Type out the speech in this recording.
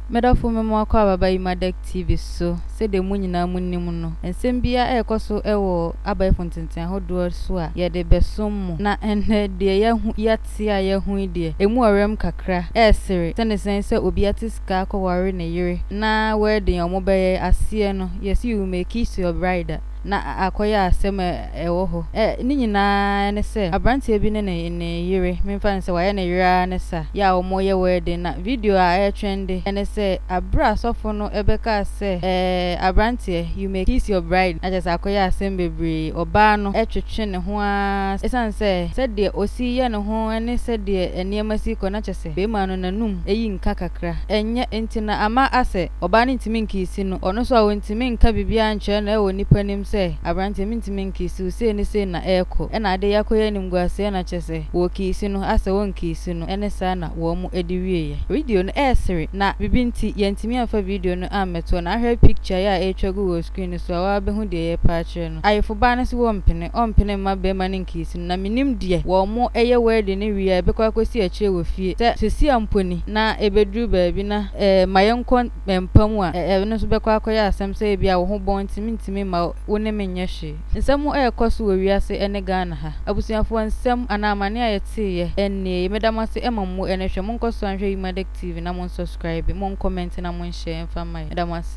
Medɔfo me mo akɔ aba Imadec TV so. Sɛdeɛ mo nyinaa mo nim no, nsɛm biara ɛrekɔ so wɔ abɛɛfo ntenten ahodoɔ so a yɛde bɛsom mo. Na ɛnnɛ deɛ yɛahu yɛate a yɛahu yi deɛ, ɛmu ɔwerɛm kakra. Ɛresere sɛne sɛn sɛ obi ate sika akɔware ne yere na wedding a wɔbɛyɛ aseɛ no, yɛse you may kiss your bride a, na akɔyɛ asɛm a ɛwɔ hɔ. Ɛ, ne nyinaa ne sɛ, aberanteɛ bi ne ne ne yere, memfa no sɛ wayɛ ne yere ara ne sa, yɛ a wɔreyɛ wedding, na video a ɛretrende ne sɛ, aberɛ a asɔfo no bɛkaa sɛ, ɛɛ, aberanteɛ, you may kiss your bride, na kyerɛ sɛ akɔyɛ asɛm bebree. Ɔbaa no twetwe ne ho ara, ɛsiane sɛ sɛdeɛ ɔsi yɛ ne ho ne sɛdeɛ nneɛma si kɔ, na kyerɛ sɛ barima no n'anum yi nka kakra. Ɛnyɛ nti na ama asɛ ɔbaa no ntumi nkiisi no, ɔno nso a ɔntumi nka biribiara nkyerɛ no wɔ nnipa anim sɛ, Aberanteɛ, mentumi nkiisi wo, sei ne sei na ɛrekɔ, ɛna adeɛ yi akɔyɛ animguaseɛ na kyerɛ sɛ wɔrekiisi no asɛ wɔnkiisi no, ɛne saa na wɔn de wieɛ. Video no ɛresere, na biribi nti yɛantumi amfa video no ammɛtoɔ, na ahwɛ picture yi a ɛretwa gu wɔ screen no so a woabɛhu deɛ yɛrepɛ akyerɛ no. Ayefobaa no se wɔmpene, ɔmpene mma barima no nkiisi no, na mennim deɛ wɔn yɛ wedding no wie a ɛbɛkɔ akɔsi akyire wɔ fie, sɛ sesia mpo ni na ɛbɛduru baabi na ɛɛ ma yɛnkɔ mpa mu a, ɛno nso bɛkɔ akɔyɛ asɛm sɛ ebia wo ho bɔn nti mentumi mma wo ne me nyɛ hwee. Nsɛm rekɔ so wɔ wiase ne Ghana ha. Abusuafoɔ nsɛm anaa amane a yɛteeɛ nie. Meda mo ase ma mo ani hwɛ. Monkɔ so ara nhwɛ Umadec TV na mon subscribe, mon comment na mon share mfa mma yɛn. Meda mo ase.